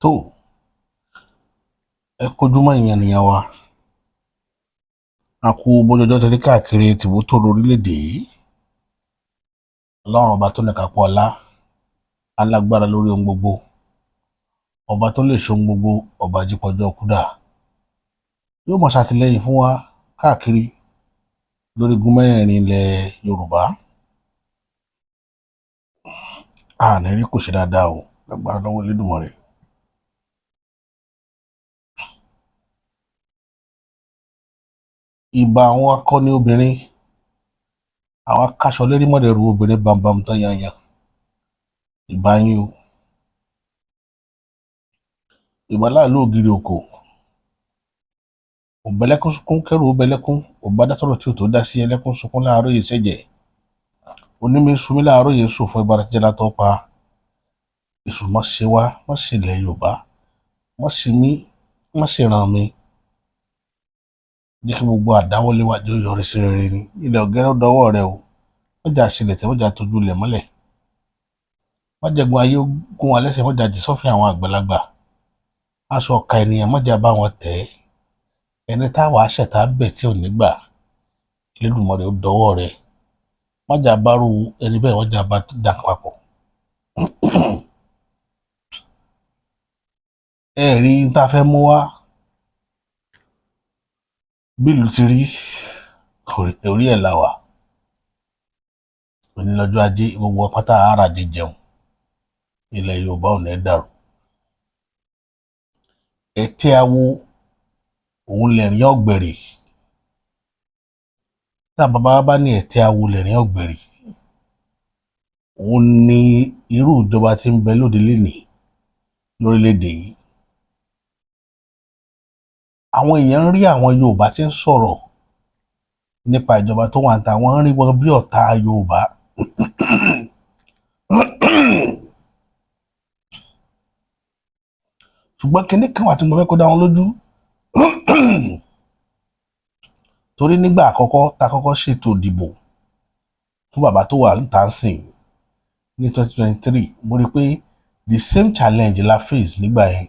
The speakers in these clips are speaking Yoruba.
Tó ẹ kojúmọ́, ìyẹn ènìyàn wa. A kú bójú ọjọ́ ti rí káàkiri tìbútòrò orílẹ̀-èdè yìí. Ọlọ́run ọba tó ní kápá ọlá, alágbára lórí ohun gbogbo, ọba tó lè ṣe ohun gbogbo, ọba jípọjọ́ kúdà, yóò máa ṣàtìlẹ́yìn fún wa káàkiri lórígun mẹ́rẹ̀ẹ̀rin ilẹ̀ Yorùbá. A ní rí kò ṣe dáadáa o, lágbára lọ́wọ́ Elédùmarè. Ìbà àwọn akọni obìnrin, àwọn akáṣọ lérí mọ̀dẹ̀rù obìnrin bámbám tán yanyan, ìbà yín o. Ìbà láàlú ògiri òkò, òbẹ̀lẹ́kún sunkún kẹrù òbẹ̀lẹ́kún, òbádásọ̀rọ̀ tí ò tó dá sí ẹlẹ́kún sunkún láàárọ̀ yìí ṣẹ̀jẹ̀ onímí sunmí láàárọ̀ yìí sùn fún ibà jẹ́ látọ́ pa. Èṣù má ṣe wá, má ṣe ilẹ̀ Yorùbá, má ṣe mí, má ṣe ràn mí. Jẹ́ kí gbogbo àdáwọ́lé wa jẹ́ ó yọrí sí rere ni. Ilẹ̀ ọ̀gẹ́rẹ́ ó dọwọ́ rẹ o. Má jà sílẹ̀ tẹ́, má jà tójú ilẹ̀ mọ́lẹ̀. Má jẹ̀gun ayé gún wa lẹ́sẹ̀, má jà jì sọ́fìn àwọn àgbàlagbà. Aṣọ ọ̀ka ènìyàn, má jà bá wọn tẹ̀ ẹ́. Ẹni táwa ṣẹ̀tá bẹ̀ tí ò ní gbà, Elédùmarè ó dọwọ́ rẹ. Má jà bárú ẹni bẹ́ẹ̀, má jà bá dà papọ̀. Ẹ rí n tá a fẹ́ mú wá bí ìlú ti rí, orí ẹ̀ la wà. Òní lọ́jọ́ ajé, gbogbo pátá ara jẹjẹun. Ilẹ̀ Yorùbá ò ní dàrú. Ẹ̀tẹ́ awo òun lẹ̀rín ọ̀gbẹ̀rì. Tá bàbá wa bá ní ẹ̀tẹ́ awo lẹ̀rín ọ̀gbẹ̀rì, òun ní irú ìjọba tí ń bẹ lóde lénìí lórílẹ̀-èdè yìí. Àwọn èèyàn ń rí àwọn Yorùbá tí ń sọ̀rọ̀ nípa ìjọba tó wà níta, wọ́n ń rí wọn bí ọ̀tá Yorùbá. Ṣùgbọ́n kinní kan wà tí mo fẹ́ kó dá wọn lójú. Torí nígbà àkọ́kọ́ tá a kọ́kọ́ ṣètò ìdìbò fún bàbá tó wà níta ń sìn ní 2023, mo rí i pé the same challenge la face nígbà yẹn.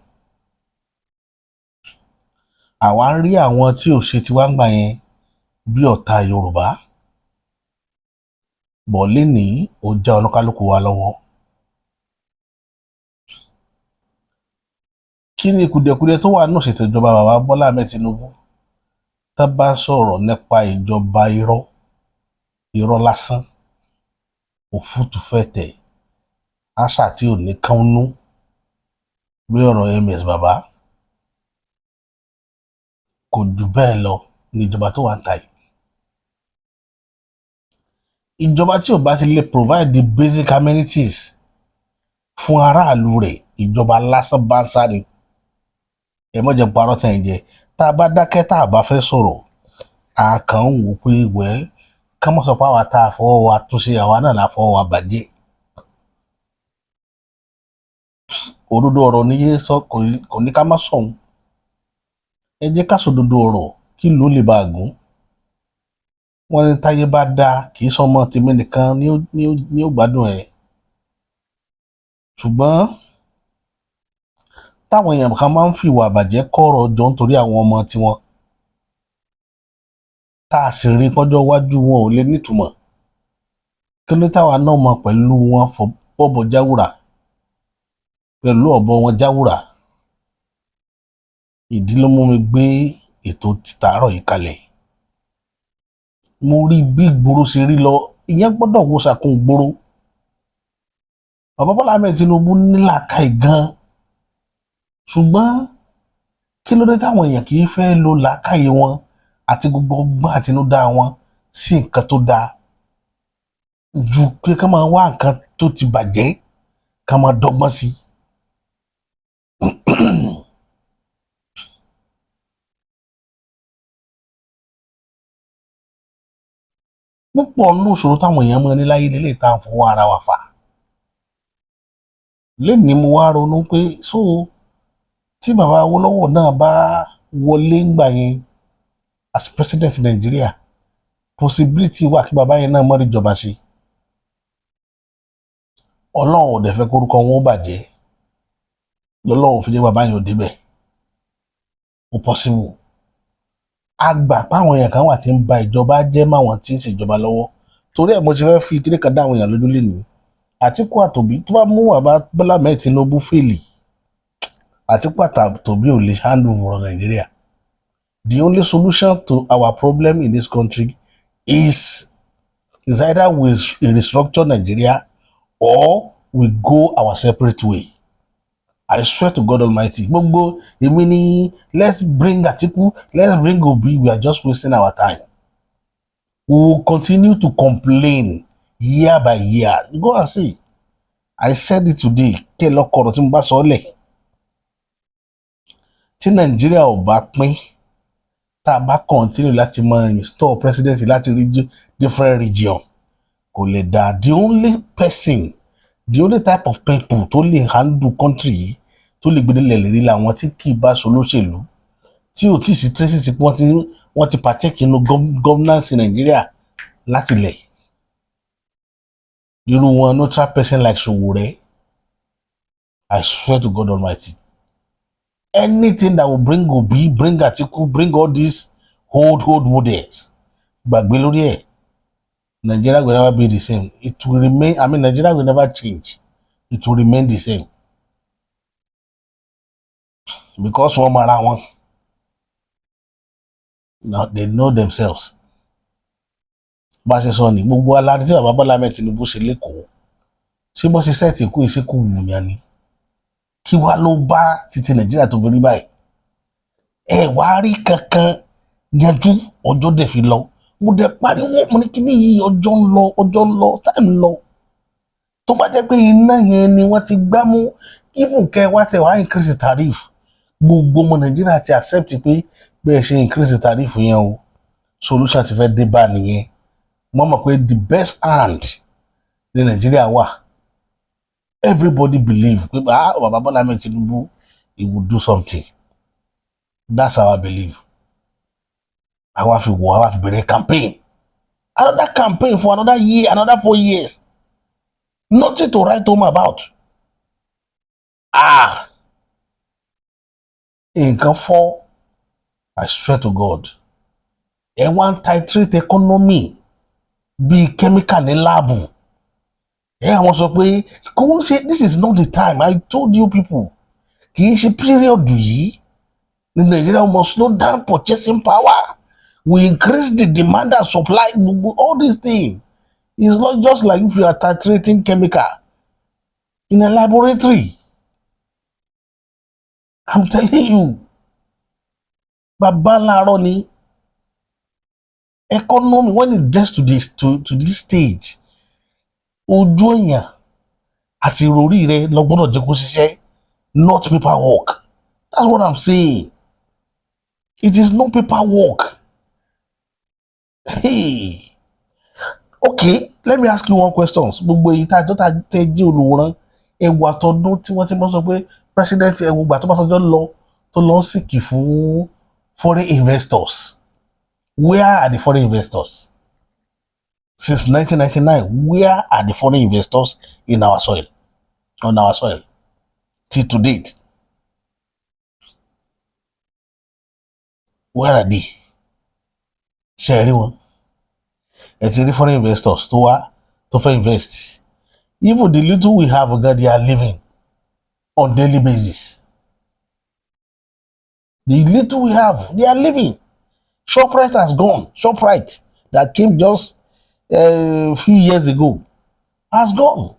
Àwa ń rí àwọn tí ò ṣe tiwa ńgbà yẹn bí ọ̀tá Yorùbá. Bọ̀ lénìí, ó já oníkálukú wa lọ́wọ́. Kí ni kùdìẹ̀kudiẹ tó wà nínú ìṣètò ìjọba bàbá Bọ́lá Ahmed Tinubu? Tá bá ń sọ̀rọ̀ nípa ìjọba irọ́, irọ́ lásán, òfútùfẹ̀tẹ̀, àṣà tí ò ní kánú bí ọ̀rọ̀ MS bàbá, kò jù bẹ́ẹ̀ lọ ní ìjọba tó wà níta yìí. Ìjọba tí ò bá ti lè provide the basic amenities fún aráàlú rẹ̀, ìjọba lásán báńsá ni. Ẹ má jẹ́ parọ́ tẹ̀ ń jẹ. Tá a bá dákẹ́, tá a bá fẹ́ sọ̀rọ̀, a kàn ń wò pé well, ká mọ̀ sọ pé àwa tá a fọwọ́ wa túnṣe, àwa náà la fọwọ́ wa bàjẹ́. Òdodo ọ̀rọ̀ ní yé sọ, kò ní ká má sọ̀hún. Ẹ jẹ́ ká sòdodo ọ̀rọ̀ kí ìlú lè bá a gùn. Wọ́n ní táyé bá dáa, kì í sọmọ tèmi nìkan ní ó gbádùn ẹ̀. Ṣùgbọ́n táwọn èèyàn kan máa ń fìwà àbàjẹ́ kọ̀rọ̀ jọ nítorí àwọn ọmọ tiwọn, tá a sì rí pọ́jọ́ iwájú wọn ò lè nítumọ̀. Kí ló táwa náà mọ̀ pẹ̀lú wọn fọ bọ́bọ̀ jáwùrà pẹ̀lú ọ̀bọ wọn jáwùrà? Ìdí ló mú mi gbé ètò títàárọ̀ yìí kalẹ̀. Mo rí bí ìgboro ṣe rí lọ, ìyẹn gbọ́dọ̀ wo sàkún ìgboro. Bàbá Bọ́lá Ahmed Tinubu ní làákàyè gan, ṣùgbọ́n kí ló dé táwọn èèyàn kì í fẹ́ lo làákàyè wọn àti gbogbo ọgbọ́n àtinúdá wọn sí nǹkan tó dáa ju pé ká máa wá nǹkan tó ti bàjẹ́ ká máa dọ́gbọ́n sí i? Púpọ̀ nínú ìṣòro táwọn èèyàn máa ní láyé lélẹ́yìí tá à ń fọwọ́ ara wa fà. Lénìí mo wá ronú pé so tí bàbá Awólọ́wọ̀ náà bá wọlé ńgbà yẹn as president Nàìjíríà, possibility wà kí bàbá yẹn náà má rí ìjọba ṣe. Ọlọ́run ò dẹ̀ fẹ́ kórúkọ wọn ó bàjẹ́. Lọ́lọ́run fi jẹ́ bàbá yẹn ò débẹ̀. Ó possible. A gbà páwọn èèyàn kan wà tí ń ba ìjọba jẹ́ máwọn tí ń ṣèjọba lọ́wọ́. Torí ẹ̀ mo ṣe fẹ́ fi kíní kan dá àwọn èèyàn lójú lénìí. Àtíkù àtòbí, tó bá mú bàbá Bọ́lá Ahmed Tinubu fail, Àtíkù àtòbí ò lè handle ọ̀rọ̀ Nàìjíríà. The only solution to our problem in this country is either we restructure Nigeria or we go our separate way. I swear to God Almighty. Gbogbo èmi ni let's bring Atiku, let's bring Obi, we are just wasting our time. We will continue to complain year by year. Go and see. I said it today. Kí ẹ lọ kọ̀rọ̀ tí mo bá sọ ọ́ lẹ̀. Tí Nàìjíríà ò bá pín, tá a bá continue láti máa install president láti region, different region, kò lè dáa. The only person, the only type of people tó lè handle country yìí, tó lè gbé lẹ̀ lérí, làwọn tí kì í bá ṣe olóṣèlú, tí ò tí ì sí traces pé wọ́n ti partake inú governance Nàìjíríà láti lẹ̀. Irú wọn, neutral person like Sowore. I swear to God Almighty, anything that will bring Obi, bring Atiku, bring all these old old models, gbàgbé lórí ẹ̀. Nigeria will never be the same. It will remain, I mean, Nigeria will never change. It will remain the same because wọ́n mara wọn. Now they know themselves. Bá a ṣe sọ ní gbogbo alárí tí bàbá Bọ́lá Ahmed Tinubu ṣe lẹ́kọ̀ọ́, ṣé bó ṣe set Èkó ìṣekú wùyàn ni? Kí wá ló bá títí Nàìjíríà tó fi rí báyìí? Ẹ wá rí kankan yanjú, ọjọ́ dẹ̀ fi lọ. Mo dẹ̀ pariwo, mo ní kíní yìí, ọjọ́ ń lọ, ọjọ́ ń lọ, time lọ. Tó bá jẹ́ pé iná yẹn ni wọ́n ti gbá mú, even kẹ́ wá tẹ̀ wá increase tariff, gbogbo ọmọ Nàìjíríà ti accept pé bẹ́ẹ̀ ṣe increase tariff yẹn o, solution ti fẹ́ dé bá nìyẹn. Wọ́n mọ̀ pé the best hand ní Nàìjíríà wà. Everybody believe pé, ah, bàbá Bọ́lá Ahmed Tinubu, he will do something. That's our belief. Àwa fi wò, àwa fi bẹ̀rẹ̀ campaign, another campaign for another year, another 4 years, nothing to write home about. Ah, nǹkan fọ́. I swear to God, ẹ wá ń titrate economy bíi chemical ní lab. Ẹ àwọn sọ pé kò ń ṣe, this is not the time. I told you people, kì í ṣe period yìí ní Nigeria must slow down purchasing power. We increase the demand and supply. Gbogbo all these things is not just like if you are titrating chemical in a laboratory. I'm telling you, bàbá láàárọ̀ ni economy. When it gets to this stage, ojú èèyàn àti ìròrí rẹ lọ gbọ́dọ̀ jẹ́ kó ṣiṣẹ́, not paperwork. That's what I'm saying. It is no paperwork. Hey. Okay, let me ask you one question. Gbogbo èyí tá a jọ tá a tẹ jẹ́ olùwòran, ẹwà àtọdún tí wọ́n ti mọ́ sọ pé president, ẹwù gbà tó bá sọjọ́ lọ, tó lọ ń seek fún foreign investors. Where are the foreign investors since 1999? Where are the foreign investors in our soil, on our soil, till to date? Where are they? Ṣe ẹ rí wọn? Ẹ ti rí foreign investors tó wá tó fẹ́ invest? Even the little we have gan, they are living on daily basis. The little we have, they are living. Shoprite has gone. Shoprite that came just a few years ago has gone.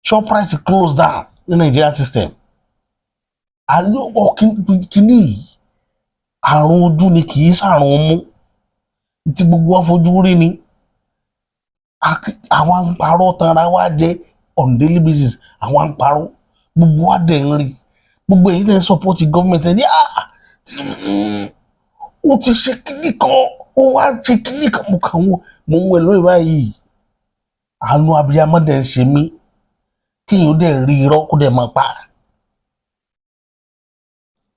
Shoprite closed down ní Nigerian system. Kíní yìí, àrùn ojú ni, kì í ṣàrùn mú tí gbogbo wa fojú rí ni. Àwọn à ń parọ́ tanra wa jẹ on daily basis. Àwọn à ń parọ́, gbogbo wa dẹ̀ ń rí. Gbogbo èyí tẹ́ ń support government ẹ̀ ní, ah, ó ti ṣe kíní kan, ó wá ṣe kíní kan. Mo kàn wọ́n, mo ń wẹ̀ lórí báyìí. Àánú abiyamọ dẹ̀ ń ṣe mí, kéèyàn dẹ̀ rí irọ́ kó dẹ̀ máa pa,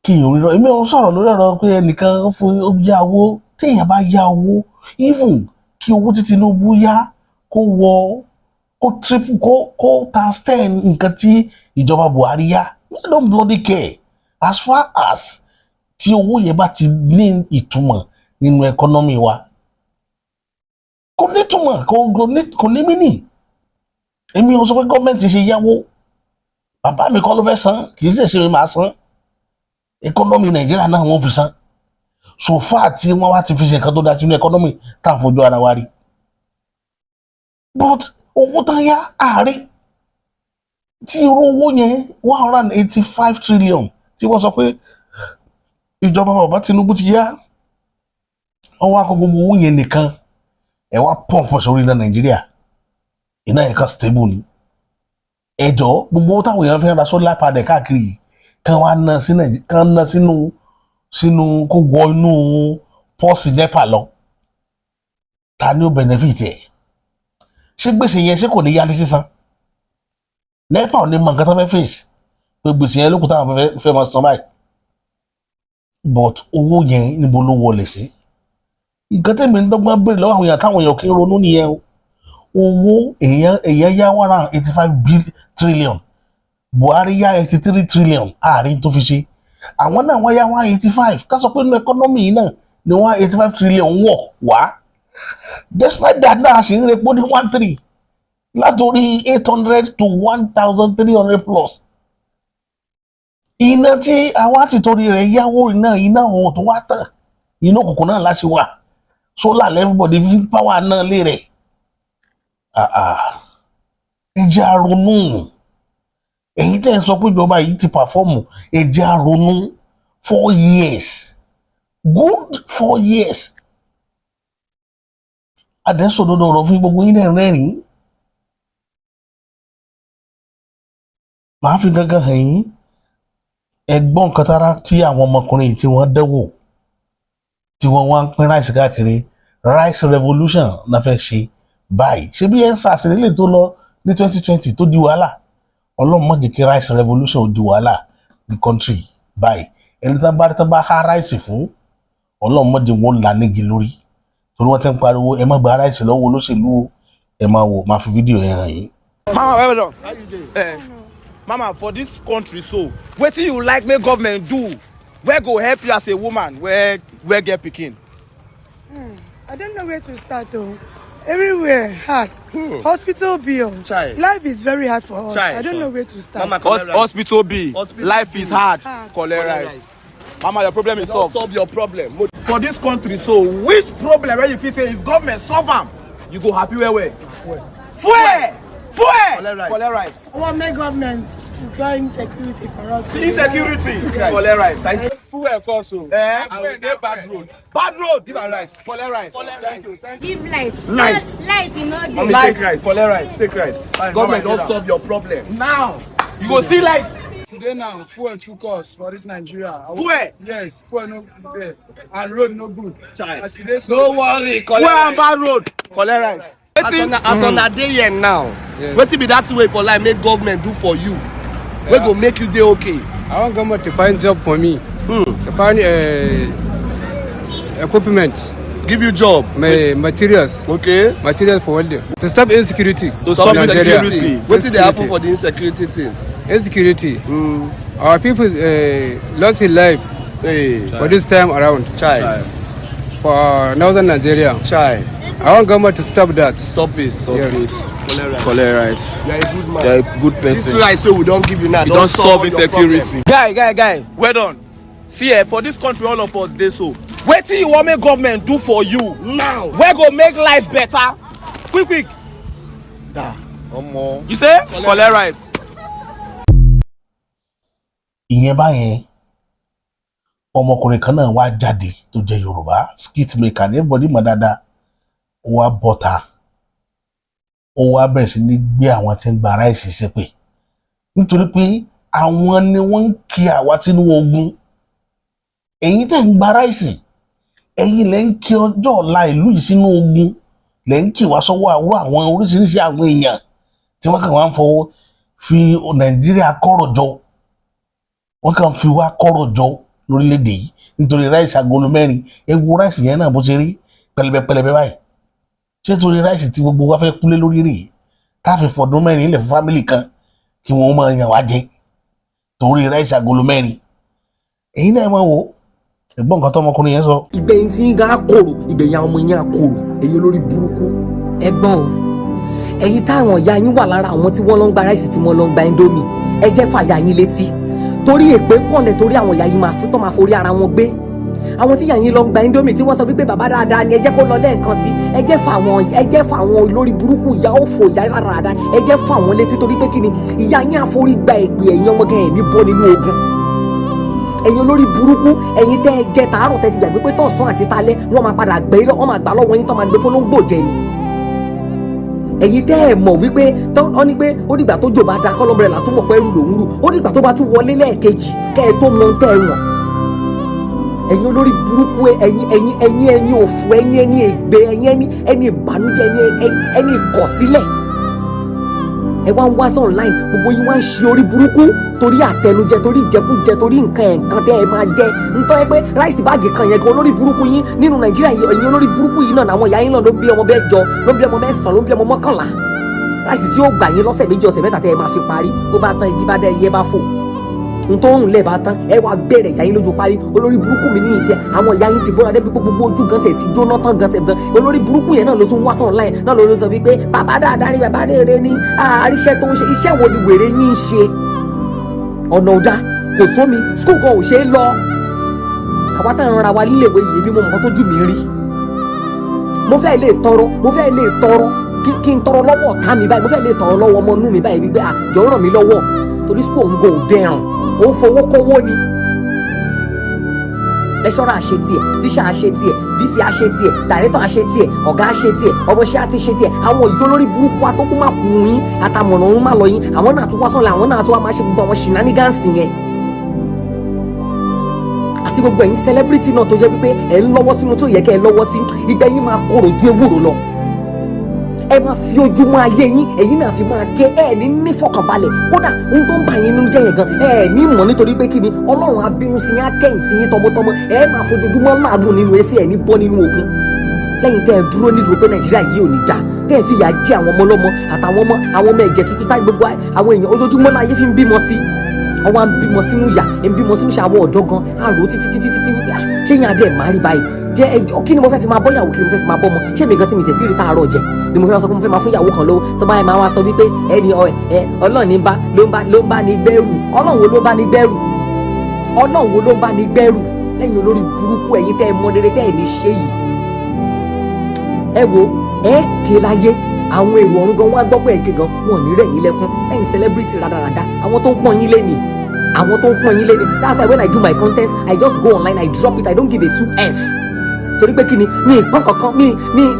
kéèyàn rí irọ́. Èmi ò ń sọ̀rọ̀ lórí ọ̀rọ̀ pé ẹnìkan fún ó yá owó. Téèyàn bá yá owó, even kí owó tí Tinubu yá kó wọ Kó triple, kó times 10 nǹkan tí ìjọba Buhari yá, I don't bloody care, as far as tí owó yẹn bá ti ní ìtumọ̀ nínú economy wa. Kò nítumọ̀, kò ní meaning. Èmi ò sọ pé gọ́ọ̀mẹ̀ntì ṣe yáwó. Bàbá mi kọ́ ló fẹ́ san, kì í sì ṣe mi máa san. Economy Nàìjíríà náà wọ́n fi san. So far tí wọ́n wá ti fi ṣe nǹkan tó dáa sínú economy tá à ń fojú ara wa rí, but owó tán yá ààrẹ tí irú owó yẹn, 185 trillion tí wọ́n sọ pé ìjọba bàbá Tinubu ti yá, wọ́n wá kó gbogbo owó yẹn nìkan, ẹ wá pump sórí iná Nàìjíríà, iná yẹn kan stable ni. Ẹjọ́, gbogbo owó táwọn èèyàn fẹ́ ra solar panel káàkiri yìí, kán wá ná sí Nàìjíríà, kán ná sínú kó wọ inú purse NEPA lọ, ta ni ó benefit ẹ̀? Ṣé gbèsè yẹn, ṣé kò ní yá ní sísan? NEPA ò ní mọ nǹkan tó fẹ́ face pé gbèsè yẹn lókùn táwọn fẹ́ máa san báyìí. But owó yẹn, níbo ló wọlé sí? Nǹkan tẹ̀mí ń dọ́gbọ́n béèrè lọ́wọ́ àwọn èèyàn táwọn èèyàn kì í ronú nìyẹn o. Owó èèyàn yá 185 trillion, Buhari yá 83 trillion, àárín tó fi ṣe. Àwọn náà wọ́n yá 185. Ká sọ pé nínú economy yìí náà ni 185 trillion wọ̀ wá. Despite that náà, a sì ń repo ní 1,300, látòrí 800 to 1,300 plus. Iná tí àwa ti torí rẹ̀ yáwó, iná òun tó wá tàn, iná òkùnkùn náà láti wà. Solar everybody fi ń power náà lé rẹ̀. Ah, ah. Ẹ jẹ́ á ronú. Èyí tẹ́ ẹ sọ pé ìjọba yìí ti perform, ẹ jẹ́ á ronú. 4 years, good 4 years. Àdẹ́sọ̀dodo ọ̀rọ̀ fún gbogbo yín náà rẹ́rìn-ín. Màá fi gangan hàn yín. Ẹ gbọ́ nǹkan tára tí àwọn ọmọkùnrin yìí tí wọ́n dẹ́wò, tí wọ́n wá ń pín rice káàkiri. Rice revolution náà fẹ́ ṣe báyìí. Ṣé bí EndSARS nílé tó lọ ní 2020 tó di wàhálà? Ọlọ́run má jẹ́ kí rice revolution ó di wàhálà ní country báyìí. Ẹni tán bá há rice fún, Ọlọ́run má jẹ́ wọn là nígi lórí, torí wọ́n ti ń pariwo, ẹ má gba rice lọ́wọ́ olóṣèlú o. Ẹ máa wò, máa fi fídíò yẹn hàn yín. Mama, well done. Mama, for this country so, wetin you like make government do wey go help you as a woman wey get pikin? I don't know where to start though. Everywhere hard. Hospital bill. Chai. Life is very hard for us. Chai. I don't know where to start. Mama, collect rice. Hospital bill, Hospital life is bill. hard, Hard. collect Collect rice. Mama, your problem is Don solved. solve your problem. For this country so, which problem wey you feel say if government solve am, you go happy well well? Fuel! Fuel! Collect rice. Collect rice. I want my government to join security for us. Insecurity. Collect rice. Thank you. Fuel cost o. Eh? And we dey bad road. Bad road. Give am rice. Collect rice. Thank you. Thank you. Give light. Light. Light e no dey. Mommy, Light. take rice. Collect rice. Take rice. Fine, Government Mama, don solve your problem. Now you go see light. Today now, fuel too cost for this Nigeria. Fuel? Yes, fuel no there and road no good. Chai. As e dey so. No worry, collect Fuel and rice. bad road. Collect rice. As una dey here now, wetin be that thing wey you for like make government do for you wey go make you dey okay? I want government to find job for me. To find equipment, Give you job. my materials, materials for welding. To stop insecurity. To stop in Nigeria. insecurity. Wetin dey happen for the insecurity thing? Insecurity. Our people lost his life Hey, for this time around chai, for northern Nigeria. Chai. I want government to stop that. Stop it. Stop Yes. it. Collect rice. Collect rice. You are a good man. You are a good This person. rice wey we don give you now You don don solve all your problem. insecurity. Guy, guy, guy, well done. See eh, for this country all of us dey so. Wetin you wan make government do for you Now. wey go make life better? Quick quick. Da. Omo. You say collect rice. Ìyẹn báyẹn. Ọmọkùnrin kan náà wá jáde tó jẹ́ Yorùbá skit maker ní everybody mọ̀ dáadáa. Ó wá bọ́ta, ó wá bẹ̀rẹ̀ sí ní gbé àwọn tí ń gba rice ṣépè, nítorí pé àwọn ni wọ́n ń kí àwa sínú ogun. Ẹ̀yin tẹ̀ ń gba rice, ẹ̀yin lẹ́ ń kí ọjọ́ ọ̀la ìlú yìí sínú ogun, lẹ́ ń kí wá sọ́wọ́ àwúrọ̀ àwọn oríṣiríṣi àwọn èèyàn tí wọ́n kàn wá ń fọwọ́ fi Nàìjíríà kọ́rọ̀ jọ. Wọ́n kàn fi wá kọ́rọ̀ jọ lórílẹ̀‐èdè yìí nítorí rice agolo mẹ́rin. Ewu rice yẹn náà bó ṣe rí pẹlẹbẹ pẹlẹbẹ báyìí, ṣé torí rice tí gbogbo wa fẹ́ kúlé lórí rèé? Tá a fi fọdún 4 lẹ̀ fún family kan kí wọ́n máa yàn wá jẹ torí rice agolo 4. Èyí náà, máa wò ẹ̀gbọ́n nǹkan tọmọkùnrin yẹn sọ. Ìgbẹ̀yìn tí ń ga kòrò, ìgbẹ̀yìn àwọn ọmọ yẹn á korò, èyí olórí burúkú. Ẹ̀gbọ́n o, ẹ̀yin táwọn ìyá yín wà lára àwọn tí wọ́n lọ ń gba rice, tí wọ́n lọ ń gba Indomie, ẹ jẹ́ fàyà yín létí torí èpè pọ̀lẹ̀, torí àwọn ìyá yín máa fi tọ́ máa forí ara wọn gbé. Àwọn tí ìyá yín lọ ń gba Indomie, tí wọ́n sọ wípé bàbá dáadáa ni, ẹ jẹ́ kó lọ lẹ́ẹ̀kan sí. Ẹ jẹ́ fà àwọn olórí burúkú, ìyá òfò, ìyá ráráda, ẹ jẹ́ fà wọ́n létí, torí pé kí ni? Ìyá yín àforí gba èpè. Ẹ̀yin ọmọ gan, ẹ̀ ní bọ́ nínú ogun. Ẹ̀yin olórí burúkú, ẹ̀yin tẹ́ ẹ jẹ tàárọ̀, tẹ́ ti gbàgbé pé tọ̀sán àti talẹ́, wọ́n máa padà gbé lọ, wọ́n máa gbà lọ́wọ́ yín, tọ́ máa gbé fọlọ́ngbò jẹ ni. Ẹ̀yin tẹ́ ẹ mọ̀ wípé tọ́ ní pé ó dìgbà tó jò bá da kọ́lọ́bẹ̀rẹ̀ là tó mọ̀ pé ẹrù lòún rù, ó dìgbà tó bá tún wọlé lẹ́ẹ̀kejì kẹ́ ẹ tó mọ ohun tẹ́ ẹ wọ̀n. Ẹ̀yin olórí burúkú, ẹ̀yin ẹni òfò, ẹ̀yin ẹni ègbé, ẹ̀yin ẹni ìbànújẹ́, ẹni ìkọ̀sílẹ̀, ẹ wá ń wá sí online, gbogbo yín wá ń ṣe orí burúkú torí àtẹnujẹ, torí ìjẹkújẹ, torí nǹkan ẹ̀ǹkan tẹ́ ẹ máa jẹ. Ntọ́ ẹ pé rice bag kan yẹn gan, olórí burúkú yín nínú Nàìjíríà yìí, ẹ̀yin olórí burúkú yìí náà, àwọn ìyá yín náà ló bí ọmọ 8, ló bí ọmọ 9, ló bí ọmọ 11. Rice tí ó gbà yín lọ́sẹ̀ 2, ọ̀sẹ̀ 3 tẹ́ ẹ máa fi parí, ó bá tán, igi bá dá, ẹyẹ bá fò, ntọ́ ń lẹ̀ bá tán, ẹ wá bẹ̀rẹ̀ ìyá yín lójú parí. Olórí burúkú mi níyìn tiẹ̀, àwọn ìyá yín ti bóra débi gbogbo ojú gan tẹ̀ ti jóná tán gan sẹ̀ gan. Olórí burúkú yẹn náà ló tún wá sọ̀rọ̀ láyẹn náà, ló sọ wípé bàbá dáadáa ni, bàbá rere ni, àríṣẹ́ tó ń ṣe. Iṣẹ́ wo ni wèrè yín ń ṣe? Ọ̀nà ọ̀dà kò sómi, school gan ò ṣe é lọ. Àwa táwọn ra wa níléèwé yìí, bí mo mọ̀ tó jù mí rí, mo fẹ́ lè tọrọ, mo fẹ́ lè tọrọ kí n tọrọ lọ́wọ́ ọ̀tá mi báyìí, mo fẹ́ lè tọrọ lọ́wọ́ ọmọ inú mi báyìí wípé àjọ ràn mí lọ́wọ́, torí school òun kò dẹrùn, ó fowó kówó ni. Lecturer àṣe tiẹ̀, tíṣà àṣe tiẹ̀, VC àṣe tiẹ̀, director àṣe tiẹ̀, ọ̀gá àṣe tiẹ̀, ọmọọṣẹ́ àti ṣe tiẹ̀. Àwọn ìjọ lórí burúkú atókù máa kù yín, àtàmọ̀nà òun máa lọ yín, àwọn náà tún wá sọ̀rọ̀, àwọn náà tún wá máa ṣe gbogbo àwọn shenanigans yẹn. Àti gbogbo ẹ̀yin celebrity náà tó jẹ́ wípé ẹ̀ ń lọ́wọ́ sínú tó yẹ kẹ́ ẹ lọ́wọ́ sí, ìgbẹ́ yín máa korò ju ewúro lọ. Ẹ máa fi ojúmọ́ ayé yín, ẹ̀yin náà fi máa ké, ẹ ní nífọ̀kànbalẹ̀. Kódà ohun tó ń bà yín nínú jẹ́ yẹn gan, ẹ ní mọ̀, nítorí pé kí ni? Ọlọ́run á bínú sí yín, á kẹ́yìn sí yín tọmọtọmọ. Ẹ máa fojoojúmọ́ láàgùn nínú ẹsẹ̀, ẹ ní bọ́ nínú ogun. Lẹ́yìn tẹ́ ẹ dúró nídùú pé Nàìjíríà yìí ò ní dá, tẹ́ ẹ fìyà jẹ àwọn ọmọ ọlọ́mọ àtàwọn ọmọ, àwọn ọmọ ẹ̀jẹ̀ tuntun tá gbogbo àwọn èèyàn ojoojúmọ́ láyé fi ń bímọ sí, ọwọ́ à ń bímọ sínú ìyà, ń bímọ sínú ìṣàwọ̀ ọ̀dọ́ gan àrò títí títí títí wípé ṣé yẹn adé máa rí báyìí jẹ́? Ẹjọ́ kí ni mo fẹ́ fi máa bọ́ ìyàwó? Kí ni mo fẹ́ fi máa bọ́ ọmọ? Ṣé mi gan tí mi tẹ̀ tí rí tààrọ̀ jẹ ni mo fẹ́ sọ pé mo fẹ́ máa fún ìyàwó kan lówó tó bá yẹn máa wá sọ wípé ẹni ọ ẹ Ọlọ́run ní bá ló ń bá ló ń bá ní gbẹ́rù? Ọlọ́run wo ló ń bá ní gbẹ́rù? Ọlọ́run wo ló ń bá ní gbẹ́rù? Lẹ́yìn olórí burúkú, ẹ̀yin tẹ́ ẹ mọ rere tẹ́ ẹ ní ṣe yìí, ẹ wo, ẹ ké láyé, àwọn èrò ọ̀run gan wọn á gbọ́ pé ẹ̀ ké gan, wọn ò ní rẹ̀ yín lẹ́kún. Lẹ́yìn celebrity rádaràda, àwọn tó ń pọ́n yín lé ni, àwọn tó ń pọ́n yín lé ni. That's why when I do my content, I just go online, I drop it, I don't give a two f, torí pé kí ni? Mi ìpọ́n kankan,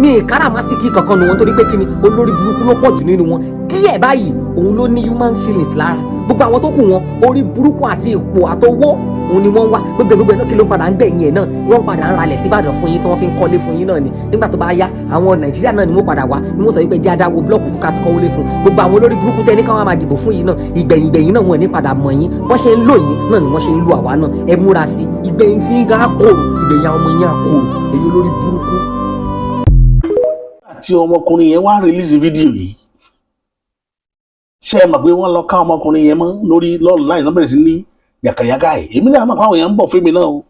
mi ìkáràmásìkì kankan nù wọn, torí pé kí ni? Olórí burúkú ló pọ̀ jù nínú wọn. Díẹ̀ báyìí òun ló ní human feelings lára. Gbogbo àwọn tó kù wọn, orí burúkú àti ipò àtowó òun ni wọ́n ń wá. Gbogbo ẹ̀ náà, kí ló ń padà ń gbẹ̀yìn ẹ̀ náà? Wọ́n padà ń ralẹ̀ síbàdàn fún yín tí wọ́n fi ń kọ́lé fún yín náà ni. Nígbà tó bá yá, àwọn Nàìjíríà náà ni wọ́n padà wá ni wọ́n sọ wípé jẹ́ adáwó block fún kàtúkọ́wọlé fún gbogbo àwọn olórí burúkú tẹ́ ní káwọn máa dìbò fún yín náà. Ìgbẹ̀yìn gbẹ̀yìn náà, wọn ní padà mọ̀ yín. Bọ́n ṣe ń lò yín náà ni wọ́n ṣe ń lo àwa náà. Ẹ múra sí ìgbẹ̀yìn tí ń ga kòrò, ìgbẹ̀yìn àwọn ọmọ yín á korò, èyí olórí burúkú. Àti ọmọkùnrin yẹn wá release fídíò yìí, ṣé ẹ mọ̀ pé wọ́n lọ ká ọmọkùnrin yẹn mọ́ lórí lọ́ọ̀lù láì náà bẹ̀rẹ̀ sí ní yàkàyàkà ẹ̀? Èmi náà mọ̀ pé àwọn èèyàn ń bọ̀ fún mi náà o.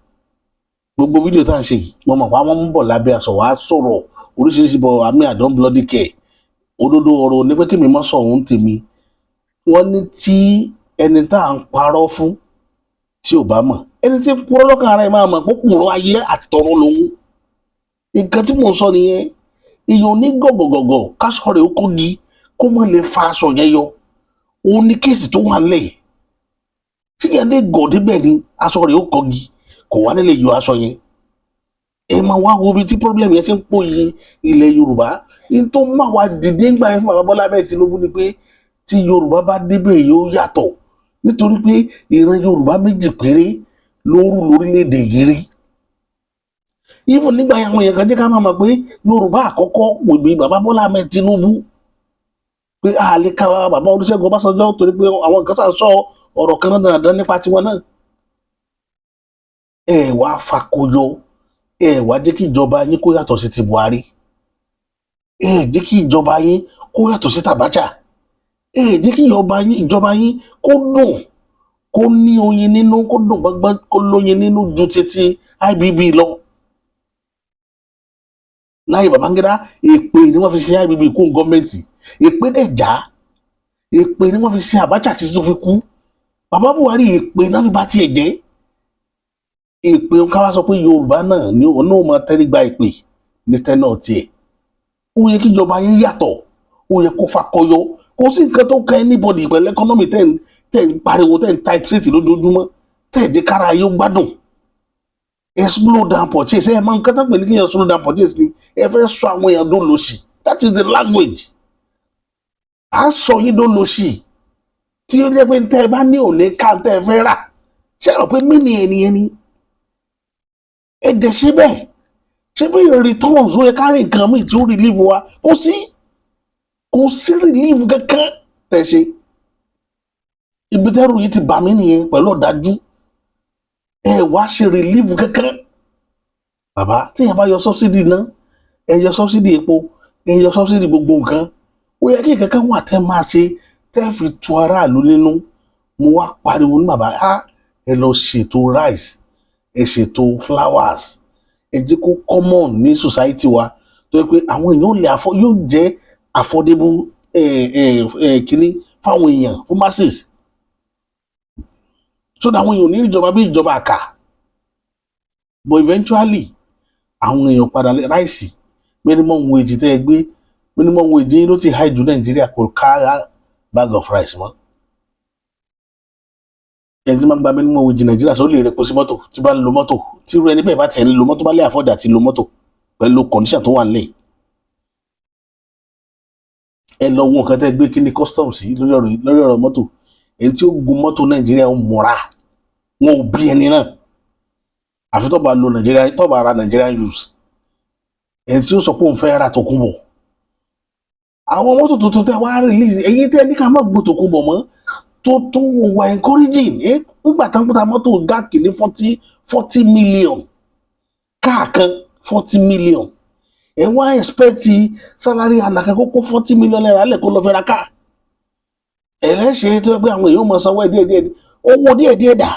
Gbogbo fídíò tá à ń ṣe yìí, mo mọ̀ pé àwọn ń bọ̀ lábẹ́ aṣọ wàá sọ̀rọ̀ oríṣiríṣi bọ̀. Àmì, I don't bloody care. Òdodo ọ̀rọ̀ ní pé kí mi mọ́ sọ òun tèmi. Wọ́n ní tí ẹni tá à ń parọ́ fún tí ò bá mọ̀, ẹni tí ń purọ́ lọ́kàn ara ẹ̀ máa mọ̀ pé kùnrọ̀ ayé àti tọ̀run lòun. Nǹkan tí mò ń sọ nìyẹn. Èèyàn ní gọ̀gọ̀gọ̀gọ̀ káṣọ rẹ̀ ó kọ́gi kó mọ̀ lè fa aṣọ yẹn yọ. Òun ní case tó wà nílẹ̀ yìí. Tí yẹn lè gọ̀ débẹ̀ ni aṣọ rẹ̀ ó kọ́gi, kò wá nílé yọ aṣọ yẹn. Ẹ máa wá wo ibi tí problem yẹn ti ń pòye ilẹ̀ Yorùbá. Ní tó má wá dìde ńgbà yẹn fún bàbá Bọ́lá bẹ́ẹ̀ Tinubu ni pé tí Yorùbá bá débẹ̀ yóò yàtọ̀, nítorí pé ìran Yorùbá méjì péré ló rú lórílẹ̀‐èdè yìí rí. Even nígbà yẹn, àwọn èèyàn kan jẹ́ ká máa mọ̀ pé Yorùbá àkọ́kọ́ wò bí bàbá Bọ́lá Ahmed Tinubu, pé a lè ka bàbá Olúṣẹ́gun Ọbásanjọ́, torí pé àwọn kan sà sọ ọ̀rọ̀ kan náà dandan nípa tiwọn náà. Ẹ wá fakọyọ, ẹ wá jẹ́ kí ìjọba yín kó yàtọ̀ sí ti Buhari, ẹ jẹ́ kí ìjọba yín kó yàtọ̀ sí tàbáchà. Ẹ jẹ́ kí ìjọba yín kó dùn, kó ní oyin nínú, kó dùn gbọ́ngbọ́n, kó lóyin nínú ju títí IBB lọ. Láyé Babangida, èpè ni wọ́n fi ṣe IBB kún gọ́ọ̀mẹ̀ntì, èpè dẹ̀ já. Èpè ni wọ́n fi ṣe Abacha tí tó fi kú. Bàbá Buhari, èpè náà fi bá tiẹ̀ jẹ́. Èpè ká wá sọ pé Yorùbá náà ni òun náà máa tẹ́rí gba èpè ní tẹ́nà tiẹ̀. Ó yẹ kí ìjọba yín yàtọ̀, ó yẹ kó fakọyọ. Kò sí nǹkan tó kan anybody pẹ̀lú economy tẹ́ ń pariwo, tẹ́ ń titrate lójoojúmọ́, tẹ́ ẹ̀ jẹ́ kára yóò gbádùn. Ẹ slow down purchase. Ẹ máa ń kátà pé ní kéèyàn slow down purchase ni ẹ fẹ́ sọ àwọn èèyàn tó lòṣì. That is the language. À ń sọ yín tó lòṣì tí ó jẹ́ pé tẹ́ ẹ bá ní òní ká tẹ́ ẹ fẹ́ rà. Ṣé ẹ rò pé mí ni ènìyàn ni ẹ dẹ̀ ṣe bẹ́ẹ̀? Ṣé bí returns, ó yẹ ká rí nǹkan míì tí ó relieve wa. Kò sí relief kankan tẹ̀ ṣe. Ibi tẹ́rù yìí ti bà mí nìyẹn pẹ̀lú ọ̀dájú. Ẹ wá ṣe relief kankan, bàbá. Téèyàn bá yọ subsidy náà, ẹ yọ subsidy epo, ẹ yọ subsidy gbogbo nǹkan, ó yẹ kí kankan wà tẹ́ máa ṣe tẹ́ fi tu aráàlú nínú. Mo wá pariwo ní bàbá á, ẹ lọ ṣètò rice, ẹ ṣètò flours, ẹ jẹ́ kó common ní society wa, tó yẹ pé àwọn èèyàn lè afford, yóò jẹ́ affordable ẹ ẹ ẹ kínní fáwọn èèyàn, fún masses, so that àwọn èèyàn ò ní ìjọba bí ìjọba àkà. But eventually, àwọn èèyàn padà lé rice. Minimum wage tẹ́ ẹ gbé, minimum wage yín ló ti high jù. Nàìjíríà kò ká bag of rice mọ́. Ẹni tí máa ń gba minimum wage Nàìjíríà sọ lè rẹpo sí mọ́tò tí bá ń lo mọ́tò, tí irú ẹni bẹ́ẹ̀ bá tiẹ̀ ń lo mọ́tò, bá lè afford àti lo mọ́tò pẹ̀lú condition tó wà nílẹ̀. Ẹ lọ wo nǹkan tẹ́ gbé kí ni custom sí lórí ọ̀rọ̀ mọ́tò. Ẹni tí ó gun mọ́tò Nàìjíríà ń múra, wọn ò bí ẹni náà, àfi tó bá lo Nàìjíríà, tó bá ra Nigerian use. Ẹni tí ó sọ pé òun fẹ́ ra tòkunbọ̀, àwọn mọ́tò tuntun tẹ́ wá release, èyí tẹ́ ní ká má gbó tòkunbọ̀ mọ́, tó tó wà encouraging. Ẹ nígbà tán kúta mọ́tò gáàkì ní 40 40 million káàkan, 40 million. Ẹ wá expect salary ànàkà kókó ₦40 million lẹ̀ kó lọ fẹ́ ra káà ẹlẹ́ṣẹ̀ tó yẹ pé àwọn èèyàn máa sanwó ẹ̀ díẹ̀ díẹ̀. Owó díẹ̀ díẹ̀ dà?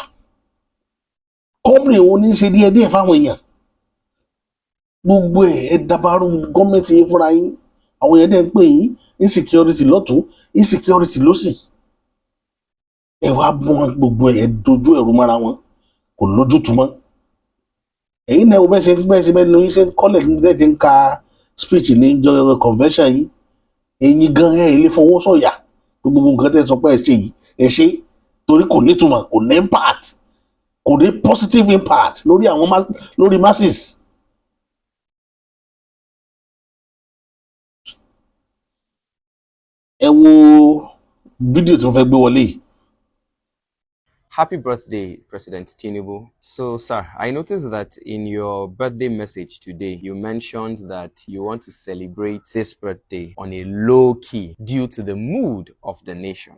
Company wo ní í ṣe díẹ̀ díẹ̀ fáwọn èèyàn? Gbogbo ẹ̀, ẹ dabarú gọ́ọ̀mẹ̀ntì yín fúnra yín. Àwọn èèyàn dẹ̀ ń pè yín, insecurity lọ́tún, insecurity lọ́sì. Ẹ wá mú gbogbo ẹ̀ dojú ẹ̀rú mọ́ra wọn, kò lójútùú mọ́. Ẹ̀yin náà, wo bẹ́ẹ̀ ṣe bẹ́ẹ̀ ni yín ṣe ń kọ́lẹ̀ ní tẹ́ ti ń ka speech ní jọ convention yín. Ẹ̀yin gan ẹ̀ lè fọwọ́ sọ̀yà gbogbo nǹkan tẹ́ sọ pé ẹ ṣe yìí, ẹ ṣe, torí kò nítumọ̀, kò ní impact, kò ní positive impact lórí àwọn lórí masses. Ẹ wo fídíò tí wọ́n fẹ́ gbé wọlé yìí. Happy birthday, President Tinubu. So, sir, I noticed that in your birthday message today, you mentioned that you want to celebrate this birthday on a low key due to the mood of the nation.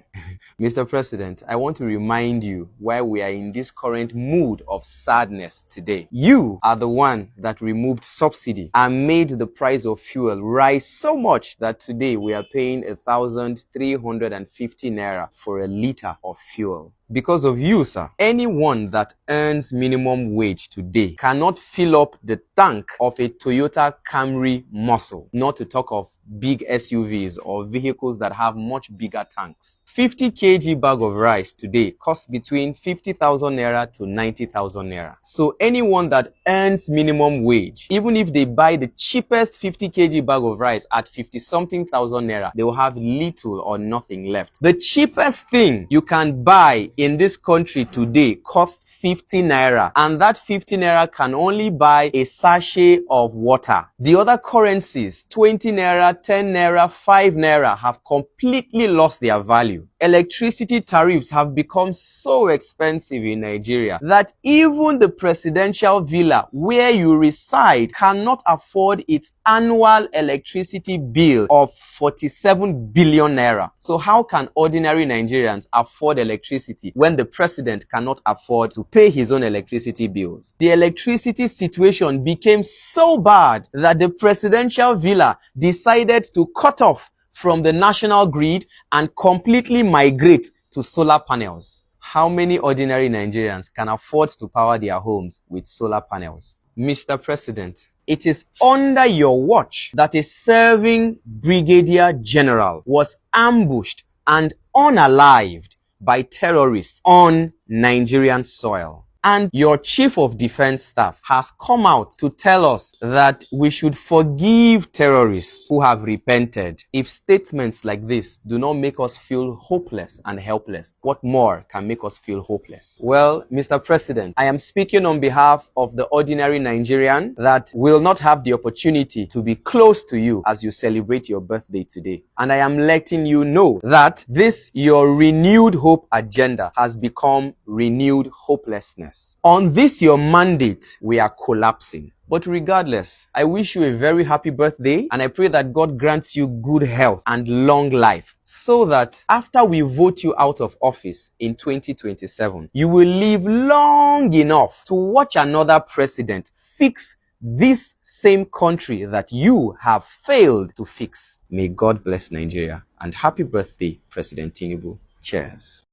Mr. President, I want to remind you why we are in this current mood of sadness today. You are the one that removed subsidy and made the price of fuel rise so much that today we are paying 1,350 naira for a liter of fuel. Because of you, sir, anyone that earns minimum wage today cannot fill up the tank of a Toyota Camry Muscle, not to talk of big SUVs or vehicles that have much bigger tanks. 50 kg bag of rice today costs between 50,000 naira to 90,000 naira. So anyone that earns minimum wage, even if they buy the cheapest 50 kg bag of rice at 50 something thousand naira, they will have little or nothing left. The cheapest thing you can buy in this country today costs 50 naira, and that 50 naira can only buy a sachet of water. The other currencies, 20 naira, 10 naira, 5 naira, have completely lost their value. Electricity tariffs have become so expensive in Nigeria that even the presidential villa where you reside cannot afford its annual electricity bill of 47 billion naira. So how can ordinary Nigerians afford electricity when the president cannot afford to pay his own electricity bills? The electricity situation became so bad that the presidential villa decided to cut off from the national grid and completely migrate to solar panels. How many ordinary Nigerians can afford to power their homes with solar panels? Mr. President, it is under your watch that a serving brigadier general was ambushed and unalived by terrorists on Nigerian soil. And your chief of defense staff has come out to tell us that we should forgive terrorists who have repented. If statements like this do not make us feel hopeless and helpless, what more can make us feel hopeless? Well, Mr. President, I am speaking on behalf of the ordinary Nigerian that will not have the opportunity to be close to you as you celebrate your birthday today. And I am letting you know that this, your renewed hope agenda, has become renewed hopelessness. On this, your mandate, we are collapsing. But regardless, I wish you a very happy birthday, and I pray that God grants you good health and long life so that after we vote you out of office in 2027, you will live long enough to watch another president fix this same country that you have failed to fix. May God bless Nigeria, and happy birthday, President Tinubu. Cheers.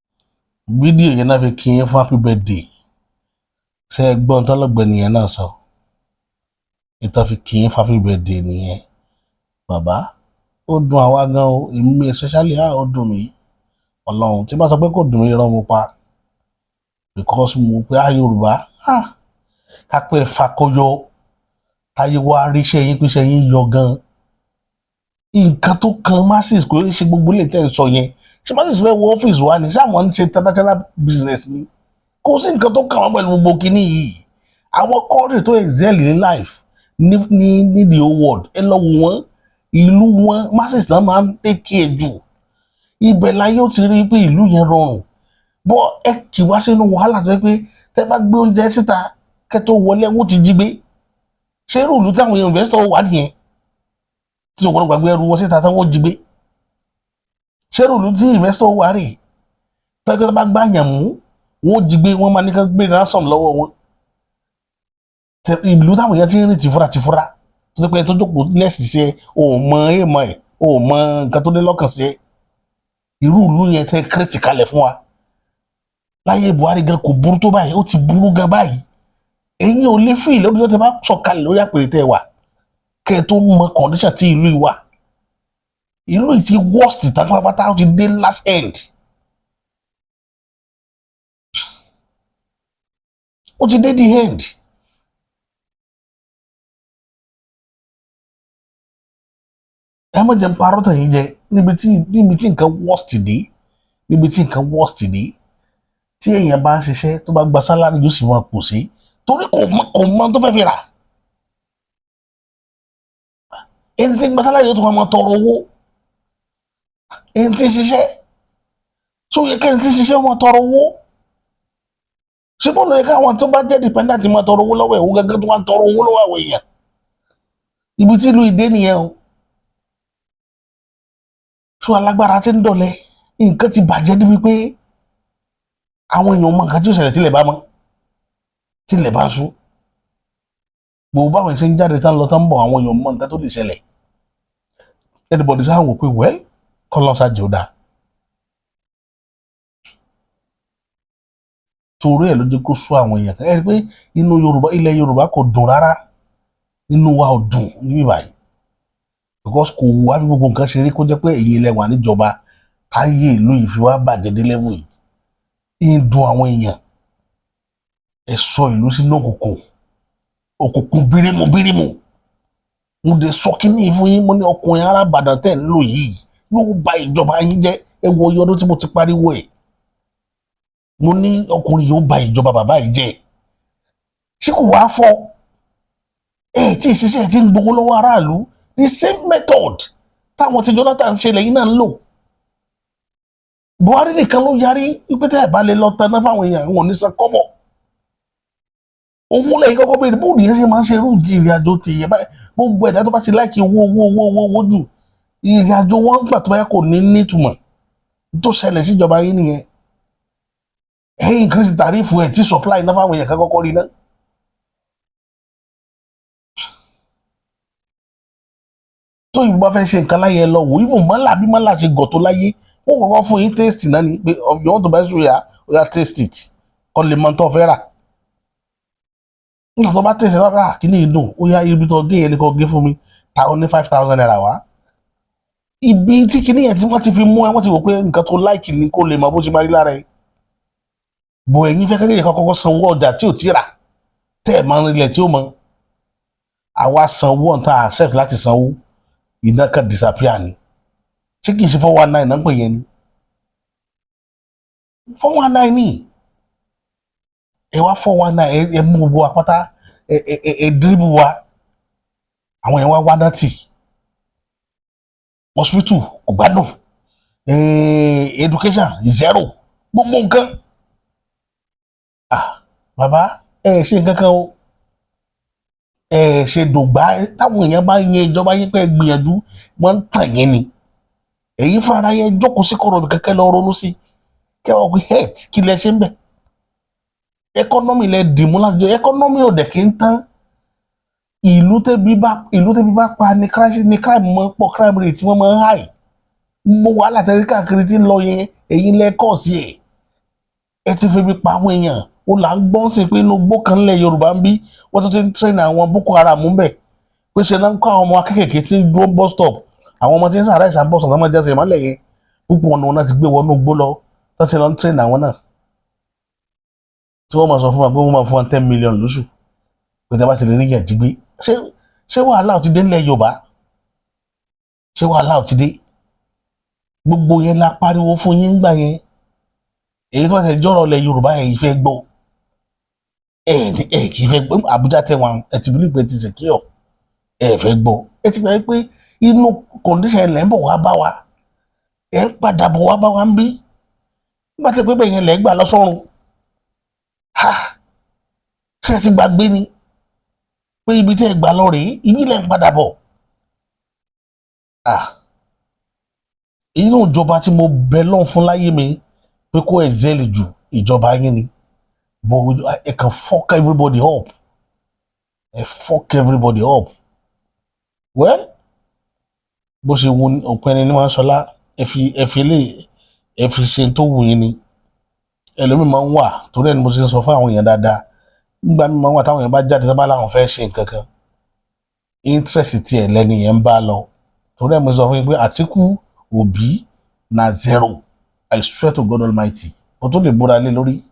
Fídíò yẹn náà fi kí yín fún happy birthday. Ṣé ẹ gbọ́n tọ́lọ́gbẹ́ni yẹn náà sọ? Ìtàn fi kí yín fún happy birthday nìyẹn. Bàbá, ó dùn àwa gan o. Èmi especially, á ó dùn mí. Ọlọ́run, tí bá sọ pé kò dùn mí, irọ́ mo pa, because mo pé á Yorùbá á kápẹ́ fakọyọ táyé wá ríṣẹ́ yín, pé iṣẹ́ yín yọ gan. Nǹkan tó kan masses kò ṣe gbogbo ilé tẹ́ ń sọ yẹn. Ṣé masses fẹ́ wọ ọ́fíìsì wa ni? Ṣé àwọn ń ṣe international business ni? Kò sí nǹkan tó kàn wọ́n pẹ̀lú gbogbo kinní yìí. Àwọn country tó excel ní life ní the whole world, ẹ lọ wò wọ́n. Ìlú wọn, masses náà máa ń take care jù. Ibẹ̀ láyé ó ti rí pé ìlú yẹn rọrùn bọ́. Ẹ kì wá sínú wàhálà tó yẹ pé tẹ́ bá gbé oúnjẹ síta, kẹ́ tó wọlé, wọ́n ti jí gbé. Ṣé irú ìlú táwọn èèyàn investor wà nìyẹn, tí òun gbàgbé ẹrù wọn síta táwọn jí gbé? Ṣé irú ìlú tí investor wà rè tẹ́gbẹ́ tó bá gbàyàn mú, wọ́n jí gbé, wọ́n máa ní ká gbé ransom lọ́wọ́ wọn? Ìlú táwọn èèyàn ti ń rìn tìfura tìfura, tó ti pé tó jókòó lẹ́sì sí ẹ, ò mọ èèmọ̀ ẹ̀, ò mọ nǹkan tó ní lọ́kàn sí ẹ. Irú ìlú yẹn tẹ́ create kalẹ̀ fún wa láyé Buhari gan kò burú tó báyìí. Ó ti burú gan báyìí. Ẹ̀yin ò lè fi ìlú tó tẹ́ bá sọ̀kalẹ̀ lórí àpèrè tẹ́ wà, kẹ́ ẹ tó mọ condition tí ìlú yìí wà. Ìlú yìí ti worst tán pátápátá, ó ti dé last end, ó ti dé the end. Ẹ má jẹ́ n parọ́ tẹ̀yìn jẹ. Níbi tí nǹkan worst dé, níbi tí nǹkan worst dé, tí èèyàn bá ń ṣiṣẹ́, tó bá gba salary, yóò sì máa pò sí, torí kò mọ tó fẹ́ fi rà. Ẹni tí ń gba salary yóò tún máa tọrọ owó. Ẹni tí ń ṣiṣẹ́ tó yẹ kẹ́ni tí ń ṣiṣẹ́ máa tọrọ owó, ṣé bó ló yẹ káwọn tó bá jẹ́ dependent máa tọrọ owó lọ́wọ́ ẹ̀? Òun gẹ́gẹ́ tó wá ń tọrọ owó lọ́wọ́ àwọn èèyàn. Ibi tí ìlú ìdé nìyẹn o. Tó alágbára ti ń dọ̀lẹ́, nǹkan ti bàjẹ́ débi pé àwọn èèyàn mọ nǹkan tí ó ṣẹlẹ̀ tílẹ̀ bá mọ́, tílẹ̀ bá ṣú. Gbogbo báwọn ṣe ń jáde tán lọ tán bọ̀, àwọn èèyàn mọ nǹkan tó lè ṣẹlẹ̀. Anybody sáà wò pé, well, kọ́lọ́sà jẹ́ ó dáa. Torí ẹ̀ ló jẹ́ kó sú àwọn èèyàn kan. Ẹ rí i pé inú Yorùbá, ilẹ̀ Yorùbá kò dùn rárá. Inú wa ò dùn níbí báyìí, because kò wá bí gbogbo nǹkan ṣe rí, kó jẹ́ pé èyí ilẹ̀ wà níjọba táyé ìlú yìí fi wá bàjẹ́ dé level yìí, ń dùn àwọn èèyàn. Ẹ sọ ìlú sínú òkùnkùn, òkùnkùn bírímù bírímù. Mo dé sọ kínní fún yín, mo ní ọkùnrin ará Ìbàdàn tẹ̀ ń lò yìí yóò bà ìjọba yín jẹ́. Ẹ wo iye ọdún tí mo ti pariwo ẹ̀. Mo ní ọkùnrin yóò bà ìjọba bàbá yìí jẹ́. Ṣé kò wá fọ́ ẹ tí ì ṣiṣẹ́ tí ń gbowó lọ́wọ́ aráàlú? The same method táwọn tí Jonathan ṣe lẹ́yìn náà ń lò. Buhari nìkan ló yarí wípé tẹ́ ẹ̀ bá lè lọ taná fáwọn èèyàn, àwọn ò ní san kọ́bọ̀ owó. Lẹ́yìn kọ́kọ́ béèrè bóun nìyẹn ṣe máa ń ṣe irú ìrìn àjò tìyẹn báyìí. Gbogbo ẹ̀dá tó bá ti like owó, owó, owó, owó, owó jù, ìrìn àjò wọn gbà tó bá yẹ kò ní nítumọ̀. Tó ṣẹlẹ̀ síjọba yín nìyẹn. Ẹ̀yìn increase tariff ẹ̀ tí supply iná fáwọn èèyàn kan kọ́kọ́ rí náà. Tó yìí bá fẹ́ ṣe nǹkan láyé, ẹ lọ wò. Even mọ́là, bí mọ́là ṣe gọ̀ tó láyé, wọ́n kọ́kọ́ fún yín taste náà ni pé, "You want to buy suya? Oya, taste it," kọ́ lè mọ tó fẹ́ rà. Nígbà tó bá taste náà, "Ah, kí ni ìdùn? Ó yá, ibi tó gé yẹn ni kò gé fún mi." Ta ó ní ₦5,000 wá ibi tí kinní yẹn tí wọ́n ti fi mú ẹ, wọ́n ti wò pé nǹkan tó like ni, kó lè mọ bó ṣe máa rí lára ẹ. Bò ẹ̀yin fẹ́ kékeré kan kọ́kọ́ sanwó ọjà tí ò tí rà, tẹ́ ẹ̀ máa ń rilẹ̀ tí ó mọ. Àwa sanwó ọ̀n tá a accept láti sanwó, iná kan disappear ni. Ṣé kìí ṣe 419 náà ń pè yẹn ni? 419 ni. Ẹ wá 419, ẹ mú gbogbo apáta, ẹ dribble wa. Àwọn yẹn wá wá náà tì, hospital kò gbádùn, education zero, gbogbo nǹkan. Ah, bàbá, ẹ ṣe nǹkan kan o, ẹ ṣe dògbà. Táwọn èèyàn bá yẹn ìjọba yín pé gbìyànjú, wọ́n ń tàn yín ni. Èyí fúnra yẹn jókòó sí kọ̀rọ̀ kẹ́kẹ́, lọ ronú sí kẹwàá pé health, kí lẹ ṣe ń bẹ̀? Economy lẹ dìmú láti jọ. Economy ò dẹ̀ kí ń tán. Ìlú tẹ́bí bá pa ní crisis ní crime mọ́ pọ̀, crime rate wọ́n máa ń high. Gbogbo wàhálà tẹ́lẹ̀ káàkiri tí ń lọ yẹn, èyí lẹ kọ́ sí ẹ̀. Ẹ ti fi bí pa àwọn èèyàn. Ó là ń gbọ́n sí pé inú igbó kan lẹ̀ Yorùbá ń bí, wọ́n tún ti ń train àwọn Boko Haram ń bẹ̀, pé ṣe náà ń kọ́ àwọn ọmọ kékèké tí ń dúró bus stop, àwọn ọmọ tí ń sàrà ìsàn bus stop, ọmọ jẹ́sẹ̀ ìmọ̀lẹ̀ yẹn. Púpọ̀ wọn náà ti gbé wọnú igbó lọ, tó ti lọ ń train àwọn náà, tí wọ́n máa sọ fún wa pé wọ́n máa fún wa 10 million lóṣù pé tí a bá ti lè rí yàn jí gbé. Ṣé wàhálà ò ti dé nílẹ̀ Yorùbá? Ṣé wàhálà ò ti dé? Gbogbo yẹn la pariwo fún yín gbà yẹn. Èyí tó ti jọ̀rọ̀ lẹ̀ Yorùbá yẹn yìí fẹ́ gbọ́, ẹ ẹ kì í fẹ́ gbọ́. Àbújá tẹ wọn, ẹ ti bílí pé ti secure, ẹ fẹ́ gbọ́. Ẹ ti gbà pé inú condition ẹ̀ lẹ́ ń bọ̀ wá bá wa, ẹ ń padà bọ̀ wá bá wa ń bí. Nígbà tí pé bẹ́ẹ̀ yẹn lẹ́ gbà lọ́sọ̀run. Ha, ṣé ẹ ti gbàgbé ni pé ibi tẹ́ ẹ gbà lọ rèé, ibi lẹ́ ń padà bọ̀? Ah, inú ìjọba tí mo bẹ lọ́n fún láyé mi pé kó excel jù, ìjọba yín ni. But ẹ kàn fuck everybody up, ẹ fuck everybody up. Well, bó ṣe wù òpin ẹni ní wọn sọlá, ẹ fi lè ẹ fi ṣe tó wù yín ni. Ẹlòmíì máa ń wà, torí ẹni mo ṣe ń sọ fún àwọn èèyàn dáadáa. Nígbà míì máa ń wà táwọn èèyàn bá jáde, tó bá láwọn fẹ́ ṣe nǹkan kan, interest tiẹ̀ lẹ́ni yẹn ń bá lọ. Torí ẹ̀ mo sọ fún yín pé Àtíkù, Òbí na zero. I swear to God Almighty, mo tó lè búra lé lórí,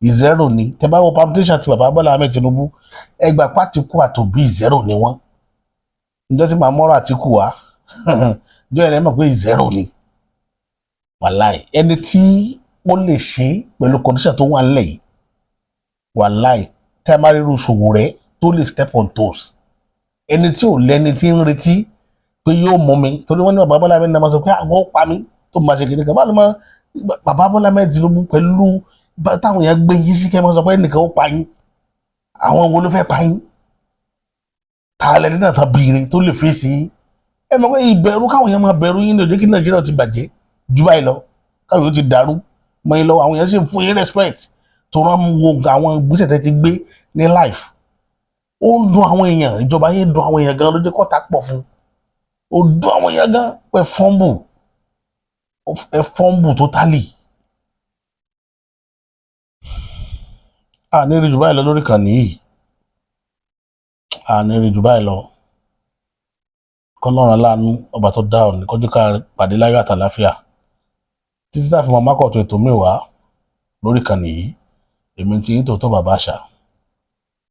zero ni. Tẹ bá wo permutation ti bàbá Bọ́lá Ahmed Tinubu, ẹgbà pàtíkù àtòbí, zero ni wọ́n. Níjọ́ tí màá mọ́rọ̀ Àtíkù wá, jọ́ ẹ̀rẹ́ mọ̀ pé zero ni. Wàláì, ẹni tí ó lè ṣe pẹ̀lú condition tó wà nílẹ̀ yìí, wàláì, tẹ́ ẹ má rí irú Sowore tó lè step on toes, ẹni tí ò lẹ́ni tí ń retí pé yóò mú mi, torí wọ́n ní bàbá Bọ́lá Ahmed náà máa sọ pé àwọn ó pa mí tó máa ṣe kìnìún kan. Báwo ló máa bàbá Bọ́lá Ahmed Tinubu pẹ̀lú táwọn èèyàn gbé yín sí, kẹ́ máa sọ pé ẹnìkan ó pa yín? Àwọn wo ló fẹ́ pa yín? Ta lẹni náà tán bìrì tó lè fèsì yín? Ẹ mọ̀ pé ìbẹ̀rù káwọn èèyàn máa bẹ̀rù yín ní òjé kí Nàìjíríà ti bàjẹ́ jù báyìí lọ, káwọn èèyàn ti dàrú mọ́ yín lọ́wọ́. Àwọn èèyàn sì ń fún yín respect tó rán wo àwọn ìgbésẹ̀ tẹ́ ti gbé ní life. Ó ń dùn àwọn èèyàn, ìjọba yín dùn àwọn èèyàn gan, ló jẹ́ kọ́ta pọ̀ fún. Ó dùn àwọn èèyàn gan pé fọ́nbù, ẹ fọ́nbù totally. A ní rí jù báyìí lọ lórí ìkànnì yìí, a ní rí jù báyìí lọ. Kọ́lọ́run aláàánú, ọba tó dá òní kọjú, ká pàdé láyọ̀ àtàláfíà títí tá a fi máa mákọ̀tún ètò mi wá lórí ìkànnì yìí. Èmi ti yín tòótọ́, bàbá àṣà.